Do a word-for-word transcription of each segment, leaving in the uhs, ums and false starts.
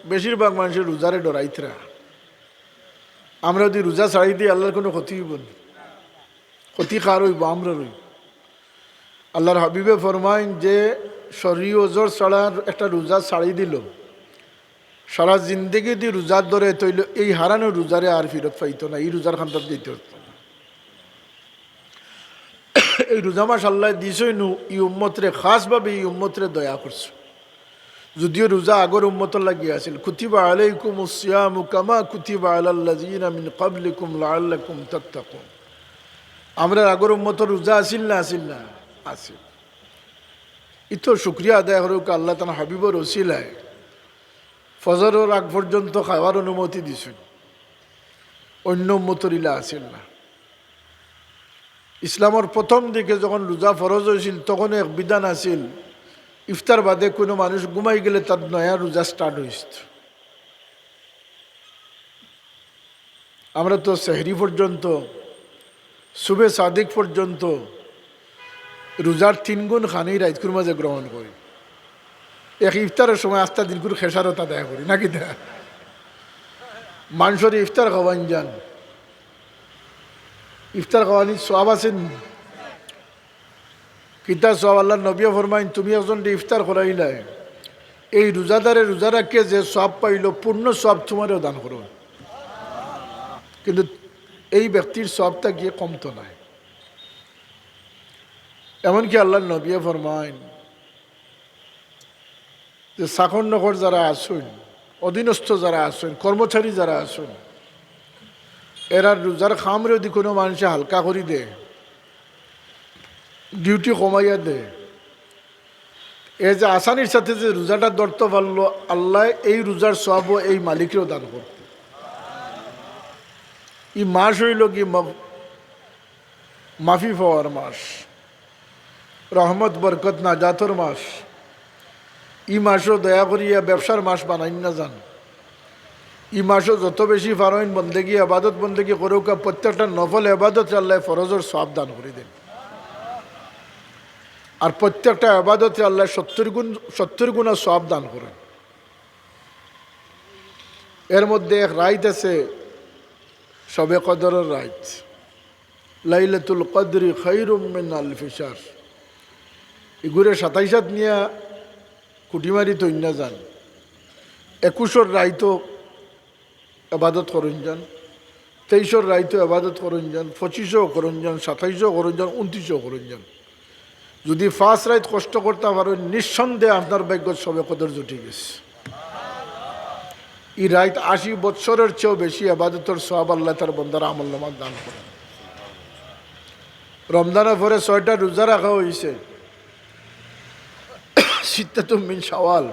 বেশিরভাগ মানুষে রোজারে ডরাইতরা। আমরা যদি রোজা ছাড়ি দেই, আল্লাহর কুনু ক্ষতি অইবো নি? ক্ষতি কার অইবো? আমরার অইবো। আল্লাহর হাবিবে ফরমাইন যে শরয়ী ওজর ছাড়া একটা রোজা ছাড়ি দিলো, সারা জিন্দেগি যদি রোজা ধরে, তাইলে এই হারানো রোজারে আর ফিরত পাইতো না, এই রোজার কান্দাত যাইতো পারতো না। এই রোজা মাস আল্লায় দিছইন নু, ই উম্মতরে, খাসভাবে ই উম্মতরে দয়া করছে। যদিও রোজা আগর উম্মতর লাগি আছিল, কুতিবা আলাইকুমুস সিয়ামু কামা কুতিবা আলাল্লাযিনা মিন ক্বাবলিকুম লাআল্লাকুম তাত্তাকুন। আমরার আগর উম্মতর রোজা আছিল না, আছিল না? আছিল। ইতো শুকরিয়া আদায় করউক্কা, আল্লায় তান হাবিবর উছিলায় ফজরর আগ পর্যন্ত খাওয়ার অনুমতি দিছইন, অন্য উম্মতর ইলা আছিল না। ইসলামর প্রথম দিকে যখন রোজা ফরজ অইছিল, তখন এক বিধান আছিল, ইফতার বাদে কুনু মানুষ ঘুমাই গেলে তার নয়া রোজা start অইছিল। আমরা তো সেহরি পর্যন্ত, সুবে সাদিক পর্যন্ত রোজার তিন গুণ খানি রাইতকুর মাঝে গ্রহণ করি। এক ইফতারর সময় আস্তা দিনকুর খেসারত আদায় করি, না কিতা? মানষরে ইফতার খাওয়াইন যান, ইফতার খাওয়ানিত সওয়াব আছে নি? কিতা সওয়াব? আল্লাহর নবীয়ে ফরমাইন, তুমি একজনরে ইফতার করাইলায়, এই রোজাদারে রোজা রাখিয়া যে সওয়াব পাইলো, পূর্ণ সওয়াব তুমারেও দান করো। কিন্তু এই ব্যক্তির সওয়াবটা গিয়া কমতো নায়। এমনকি আল্লাহর নবীয়ে ফরমাইন যে চাকর নকর যারা আছইন, অধীনস্থ যারা আছইন, কর্মচারী যারা আছইন, এরার রোজার কামরে যদি কুনু মানষে হালকা করি দে, duty কমাইয়া দে, এ যে আসানির সাথে যে রোজাটা ধরতো পারলো, আল্লায় এই রোজার সওয়াবও এই মালিকরেও দান করতো। ই মাস অইলো গি মা-, মাফি পাওয়ার মাস, রহমত বরকত নাজাতর মাস। ই মাসও দয়া করিয়া ব্যবসার মাস বানাইন না যান। ই মাসও যত বেশি পারইন বন্দেগি, এবাদত বন্দেগি করউক্কা, প্রত্যেকটা নফল এবাদতরে আল্লায় ফরজর সওয়াব দান করি দেইন। আর প্রত্যেকটা এবাদতরে আল্লায় সত্তর গুণ, সত্তর গুণা সওয়াব দান করইন। এর মধ্যে এক রাইত আছে শবে কদরর রাইত, লাইলাতুল কদরি খায়রুম মিন আলফি শাহর। ইগুরে সাতাইশাত নিয়া কুটিমারি তৈন্না যান। একুশর রাইতও এবাদত করইন যান, তেইশর রাইতও এবাদত করইন যান, পঁচিশও করইন যান, সাতাইশও করইন যান, ঊনত্রিশও করইন যান। যদি পাঁচ রাইত কষ্ট করতা পারইন, নিঃসন্দেহে আপনার ভাগ্যত শবে কদর জুটি গেছে। ই রাইত আশি বৎসরর চেয়েও বেশি এবাদতর সওয়াব আল্লায় তার বন্দার আমলনামাত দান করইন। রমজানর পরে ছয়টা রোজা রাখা অইছে, সিত্তাতুম মিন শাওয়াল।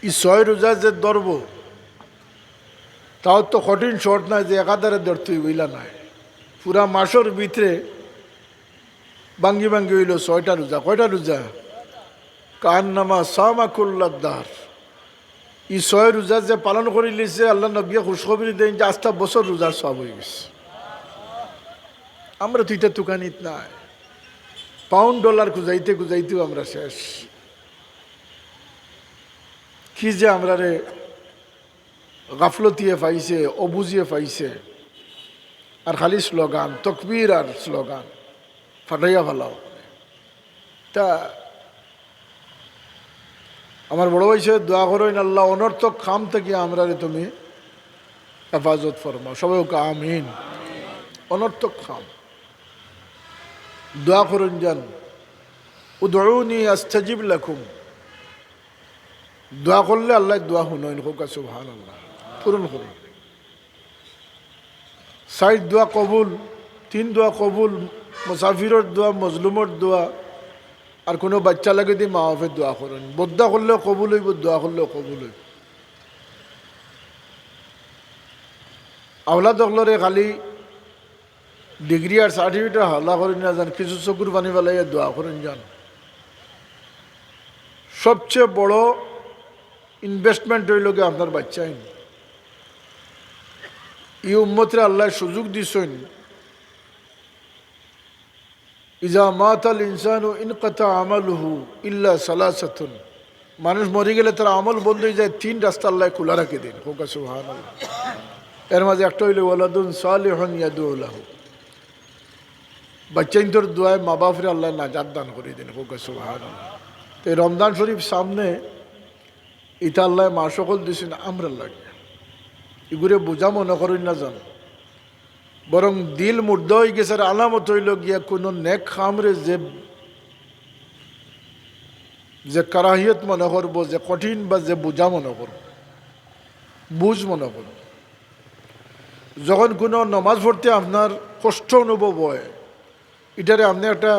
ই ছয় রোজা যে ধরবো, তাও তো কঠিন শর্ত নায় যে একাধারে ধরতে অইবো, ইলা নায়। পুরা মাসর ভিতরে ভাঙ্গি ভাঙ্গি অইলো ছয়টা রোজা। কয়টা রোজা? কান্নামা সামা কুল্লাদ দাহর। ই ছয় রোজা যে পালন করিলিছে, আল্লাহর নবীয়ে খুশখবরি দেইন যে আস্তা বছর রোজার সওয়াব অইগেছে। আমরা তো ইতা তুকানিত নাই, পাউন্ড ডলার খুজাইতে খুজাইতেও আমরা শেষ। কি যে আমরারে গাফলতিয়ে পাইছে, অবুঝিয়ে পাইছে, আর খালি স্লোগান, তকবীর আর স্লোগান, ফাটাইয়া ফালাও। তা আমার বড় ভাই সাহেব দোয়া করইন, "আল্লাহ, অনর্থক কাম থাকি আমরারে তুমি হেফাজত ফরমাও।" সবাই কউক্কা, "আমিন।" অনর্থক কাম দোয়া করইন যান, "উদউনি আস্তাজিব লাকুম।" দোয়া করলে আল্লায় দোয়া হুনইন, কউক্কা সুবহানাল্লাহ, পূরণ করইন। চাইর দোয়া কবুল, তিন দোয়া কবুল, মুসাফিরর দোয়া, মজলুমর দোয়া, আর কুনু বাইচ্চা লাগি দি মা বাপে দোয়া করইন। বদ্দোয়া করলেও কবুল অইবো, দোয়া করলেও কবুল অইবো। আওলাদ অকলরে খালি ডিগ্রি আর সার্টিফিকেটর হাওলা করইন না যান, কিছু চকুর পানি ফালাইয়া দোয়া করইন যান। সবচেয়ে বড় ইনভেস্টমেন্ট অইলো গি আপনার বাইচ্চাইন। ই উম্মতরে আল্লায় সুযোগ দিছইন, "ইজা মাতাল ইনসানু ইনকাতা আমালুহু ইল্লা সালাসাতুন, মানুষ মরি গেলে তার আমল বন্ধ অইযায়, তিন রাস্তা আল্লায় খুলা রাখি দেইন। কউক্কা সুবহানাল্লাহ। এর মাঝে একটা অইলো ওয়ালাদুন সালিহুন ইয়াদউ লাহু, বাচ্চাইন্তর দোয়ায় মা বাপরে আল্লায় নাজাত দান করি দেইন। কউক্কা সুবহানাল্লাহ। তে রমজান শরীফ সামনে, ইটা আল্লায় মাস অকল দিছইন আমরার লাগি, ইগুরে বুঝা মনে করইন না জানো, বরং দিল মুর্দা অইগেছে। আর আলামত অইলো গিয়া কুনু নেক কামরে যে, যে কারাহিয়ত মনে করবো, যে কঠিন বা যে বুঝা মনে করবো, বুঝ মনে করবো। যখন কুনু নমাজ পড়তে আপনার কষ্ট অনুভব অয়, ইটারে আপনে একটা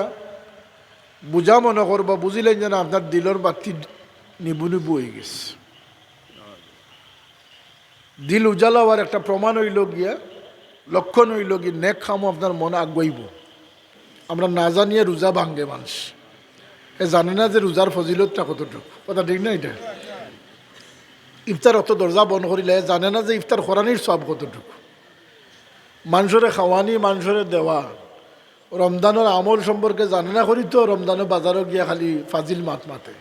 বুঝা মনে করবা, বুঝিলাইন যেন আপনার দিলর বাতি নিবু নিবু অইগেছে। দিল উজালা অওয়ার একটা প্রমাণ অইলো গিয়া, লক্ষণ অইলো গিয়া, নেক কামো আপনার মন আগুয়াইবো। আমরা না জানিয়া রোজা ভাঙ্গে মানুষ, হে জানে না যে রোজার ফজিলতটা কতটুকু। কথা ঠিক না ইটা? ইফতার অত দরজা বন্ধ করিলে হে জানে না যে ইফতার করানির সওয়াব কতটুকু। মানষরে খাওয়ানি, মানষরে দেওয়া, রমজানর আমল সম্পর্কে জানে না করি তো রমজানো বাজারো গিয়া খালি ফাজিল মাত মাতে।